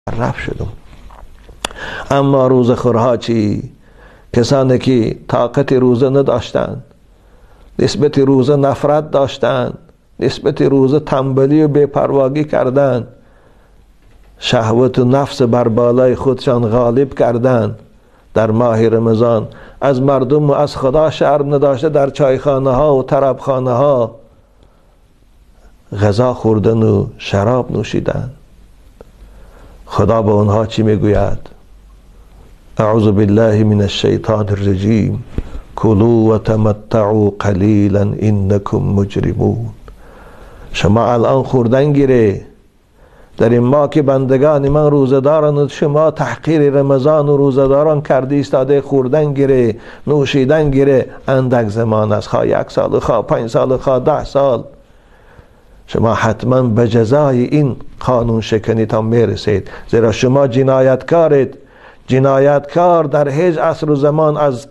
رفت شدم. اما روزه خورها چی؟ کسانی که طاقت روزه نداشتند، نسبت روزه نفرت داشتند، نسبت روزه تنبلی و بی‌پرواگی کردند، شهوت و نفس بر بالای خودشان غالب کردند. در ماه رمضان از مردم و از خدا شرم نداشته در چایخانه ها و طربخانه ها غذا خوردن و شراب نوشیدن. خدا به اونها چی میگوید؟ اعوذ بالله من الشیطان الرجیم کلوا و تمتعوا قلیلا انکم مجرمون. شما الان خوردن گیره، در این ماه که بندگان من روزه دارند شما تحقیر رمضان و روزه داران کرده ایستاده، خوردن گیره، نوشیدن گیره، اندک زمان است، خواه 1 سال، خواه 5 سال، خواه 10 سال، شما حتما به جزای این قانون شکنی تا میرسید، زیرا شما جنایتکارید. جنایتکار در هیچ عصر و زمان از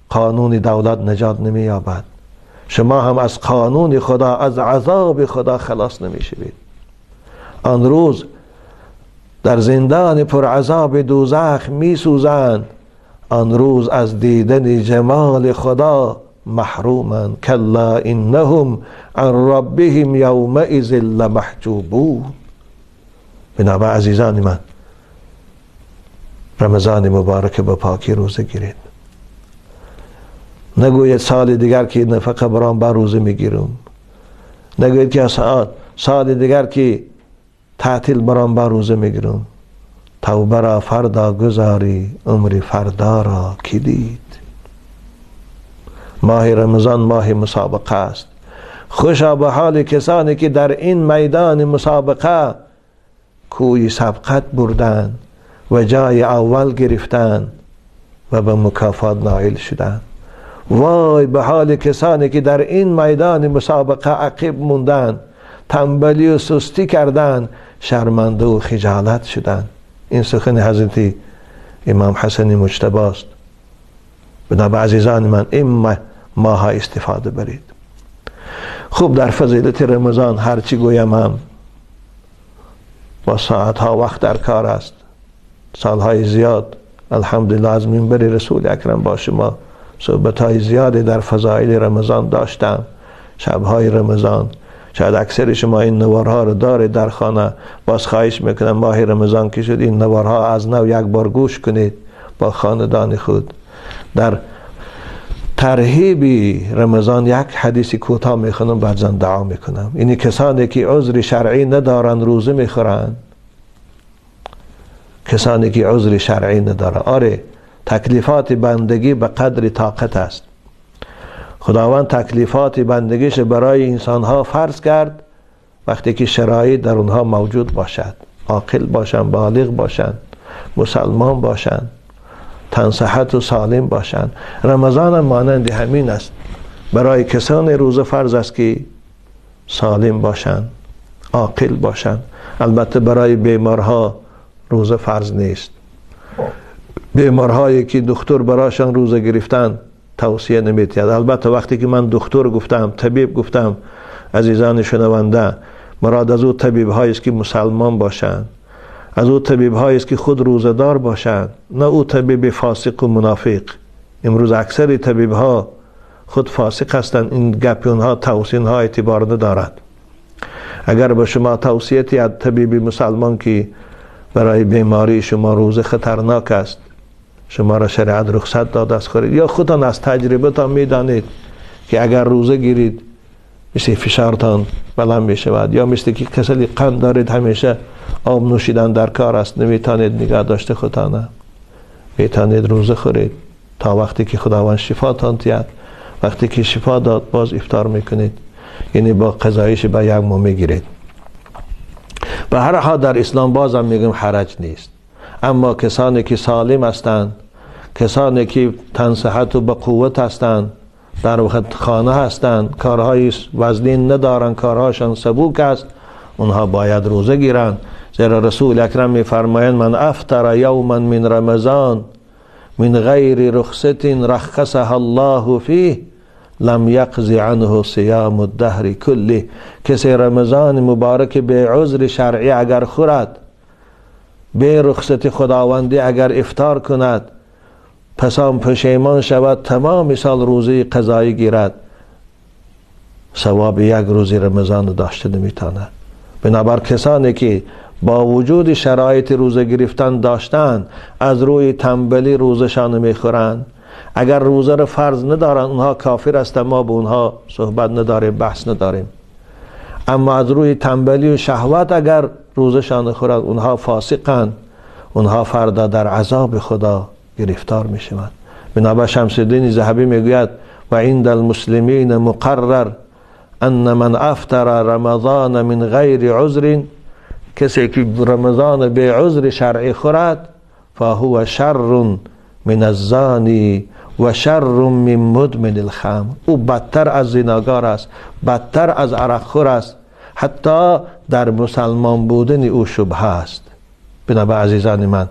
قانون دولت نجات نمییابد. شما هم از قانون خدا، از عذاب خدا خلاص نمیشوید. آن روز در زندان پر عذاب دوزخ میسوزند، آن روز از دیدن جمال خدا محرومند. کلا انهم عن ربهم یومئذ لمحجوبون. بنابر عزیزان من، رمضان مبارک به پاکی روزه گیرید. نگوید سال دیگر که نفقه برام بر روزه میگیرم، نگوید که سال دیگر که تعطیل برام بر روزه میگیرم. توبه را فردا گذاری، عمر فردا را کی دید. ماه رمضان ماه مسابقه است. خوشا به حال کسانی که در این میدان مسابقه کوی سبقت بردند و جای اول گرفتند و به مکافات نائل شدند. وای به حال کسانی که در این میدان مسابقه عقب موندند، تنبلی و سستی کردند، شرمنده و خجالت شدند. این سخن حضرت امام حسن مجتبی است. بنابر عزیزان من، این ماه استفاده برید. خوب در فضیلت رمضان هرچی گویم هم با ساعتها وقت در کار است. سالهای زیاد الحمدلله از منبر رسول اکرم با شما صحبتهای زیادی در فضایل رمضان داشتم. شبهای رمضان شاید اکثر شما این نوارها رو دارید در خانه. باز خواهش میکنم ماه رمضان که شد این نوارها از نو یک بار گوش کنید با خاندان خود. در ترهیب رمضان یک حدیث کوتاه میخونم، بعد زن دعا میکنم. اینی کسانی که عذر شرعی ندارن روزه میخورن، کسانی که عذر شرعی ندارن. آره، تکلیفات بندگی به قدر طاقت است. خداوند تکلیفات بندگیش برای انسانها فرض کرد وقتی که شرایط در اونها موجود باشد، عاقل باشند، بالغ باشند، مسلمان باشند، تنصحت و سالم باشند. رمضان هم مانند همین است. برای کسان روزه فرض است که سالم باشند، عاقل باشند. البته برای بیمارها روزه فرض نیست. بیمارهایی که دکتر براشان روزه گرفتن توصیه نمی‌دهد. البته وقتی که من دکتر گفتم، طبیب گفتم، عزیزان شنونده، مراد از او طبیب هایی است که مسلمان باشند، از او طبیب هایی است که خود روزه‌دار باشند، نه او طبیب فاسق و منافق. امروز اکثر طبیب ها خود فاسق هستند. این گپ اونها، توصیه ها اعتبار ندارد. اگر به شما توصیه از طبیب مسلمان که برای بیماری شما روزه خطرناک است، شما را شریعت رخصت داده است خورید، یا خودتان از تجربه تان میدانید که اگر روزه گیرید مثل فشارتان بلند می شود، یا مثل که کسلی قند دارید همیشه آب نوشیدن در کار است، نمیتانید نگاه داشته خودتان، میتانید روزه خورید تا وقتی که خداوند شفاتان دهد. وقتی که شفا داد باز افطار میکنید، یعنی با قضایش به یک ماه میگیرید. به هر حال در اسلام بازم میگم حرج نیست. اما کسانی که سالم هستند، کسانی که تنصحت و به قوت هستند، در وقت خانه هستند، کارهای وزنین ندارند، کارهاشان سبوک است، اونها باید روزه گیرند. زیرا رسول اکرم میفرمایند من افطر یوما من رمضان من غیر رخصت رخصها الله فیه لم یقض عنه صیام الدهر کله. کسی رمضان مبارک به عذر شرعی اگر خورد به رخصت خداوندی اگر افطار کند پس آن پشیمان شود تمام سال روزه قضایی گیرد، ثواب یک روز رمضان داشته نمیتاند. بنابر کسانی که با وجود شرایط روزه گرفتن داشتن از روی تنبلی روزشان میخورند، اگر روزه را فرض ندارند اونها کافر هستند، ما به اونها صحبت نداریم، بحث نداریم. اما از روی تنبلی و شهوت اگر روزشان خورند اونها فاسقند، اونها فردا در عذاب خدا گرفتار میشوند. بنابر شمس الدین ذهبی میگوید و عند المسلمین مقرر ان من افطر رمضان من غیر عذر، کسی که رمضان به عذر شرعی خورد فهو شر من الزانی و شر من مدمن الخمر، او بدتر از زناکار است، بدتر از عرق خور است، حتی در مسلمان بودن او شبهه است. بنابر عزیزان من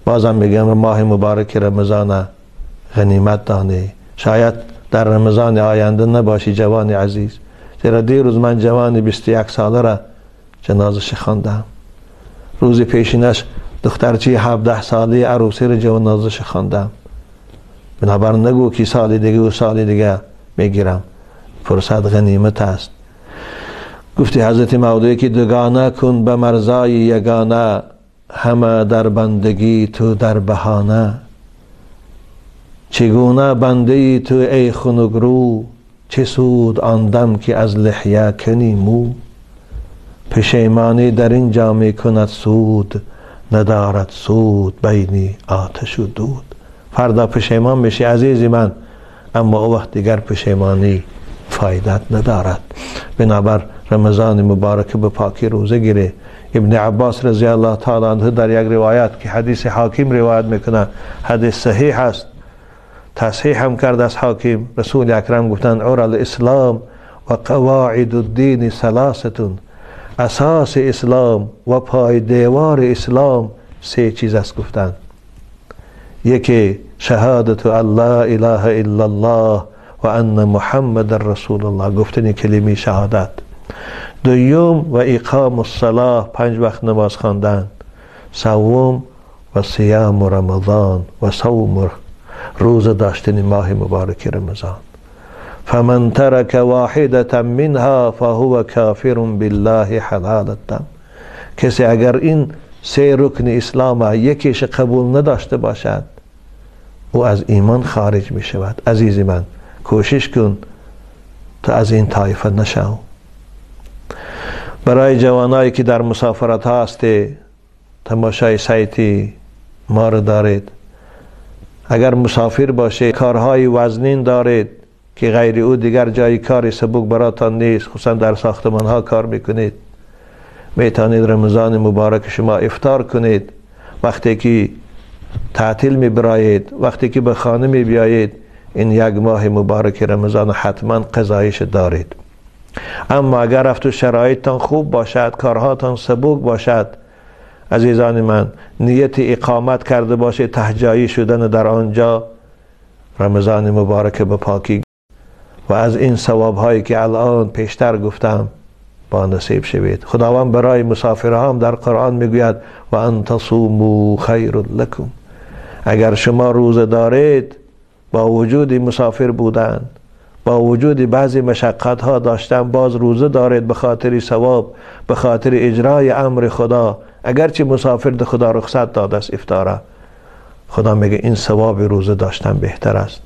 بازم میگم ماه مبارک رمضان غنیمت دانه. شاید در رمضان آینده نباشی جوان عزیز، زیرا دیروز من جوان 21 ساله را جنازش خواندم، روز پیشینش دخترچی 17 ساله عروسی را جنازش خواندم. بنابر نگو که سال دیگه و سال دیگه میگیرم، فرصت غنیمت است. گفتی حضرت مودودی که دوگانه کن به مرزای یگانه، همه در بندگی تو در بهانه. چگونه بنده تو ای خنک رو، چه سود آن دم که از لحیه کنی مو. پشیمانی در این جا می کند سود، ندارد سود بینی آتش و دود. فردا پشیمان میشی عزیز من، اما او وقت دیگر پشیمانی فایدت ندارد. بنابر رمضان مبارک به پاکی روزه گیره. ابن عباس رضی الله تعالی عنه در یک روایت که حدیث حاکم روایت میکنه، حدیث صحیح است، تصحیح هم کرد از حاکم، رسول اکرم گفتند عرى الاسلام و قواعد الدین ثلاثه، اساس اسلام و پای دیوار اسلام سه چیز است گفتند. یکی شهادت ان لا اله الا الله و ان محمد رسول الله، گفتن کلمه شهادت. دوم و اقام الصلاه، 5 وقت نماز خواندن. سوم و صیام رمضان و صوم، روزه داشتن ماه مبارک رمضان. فمن ترک واحدة منها فهو کافر بالله حلال الدم، کسی اگر این سه رکن اسلام یکیش قبول نداشته باشد او از ایمان خارج می شود. عزیز من کوشش کن تا از این طایفه نشو. برای جوانایی که در مسافرت ها هستی، تماشای سایتی ما رو دارید، اگر مسافر باشه کارهای وزنین دارید که غیر او دیگر جای کار سبک براتان نیست، خصوصا در ساختمان ها کار میکنید، میتونید رمضان مبارک شما افطار کنید. وقتی که تعطیل میبرایید، وقتی که به خانه میبیایید، این یک ماه مبارک رمضان حتما قضایش دارید. اما اگر رفت و شرایطتان خوب باشد، کارهاتان سبک باشد، عزیزان من نیت اقامت کرده باشه، تهجایی شدن در آنجا، رمضان مبارک به پاکی و از این ثواب هایی که الان پیشتر گفتم با نصیب شوید. خداوند برای مسافرها هم در قرآن میگوید و ان تصوموا خیر لکم، اگر شما روزه دارید با وجود مسافر بودن، با وجود بعضی مشقت ها داشتن، باز روزه دارید به خاطر ثواب، به خاطر اجرای امر خدا، اگرچه مسافر ده خدا رخصت داده است افطاره، خدا میگه این ثواب روزه داشتن بهتر است،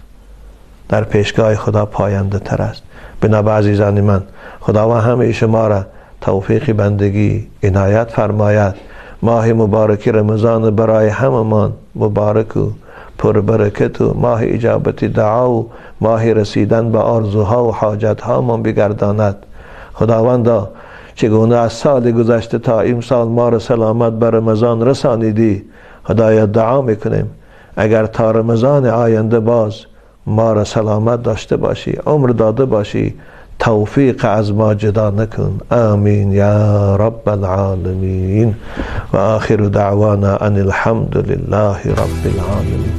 در پیشگاه خدا پاینده تر است. بنابر عزیزان من خداوند همه شما را توفیق بندگی عنایت فرماید. ماه مبارک رمضان برای هممان مبارک و پربرکت و ماه اجابت دعا و ماه رسیدن به آرزوها و حاجتها من بگرداند. خداوندا چگونه از سال گذشته تا امسال ما را سلامت به رمضان رسانیدی، خدایا دعا میکنیم اگر تا رمضان آینده باز ما را سلامت داشته باشی، عمر داده باشی، توفیق از ما جدا نکن. آمین یا رب العالمین. و آخر دعوانا ان الحمد لله رب العالمین.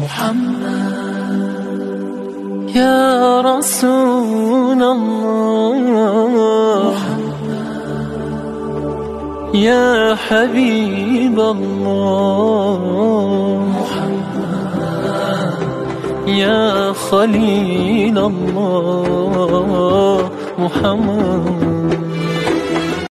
محمد یا رسول الله، يا حبيب الله يا خليل الله محمد.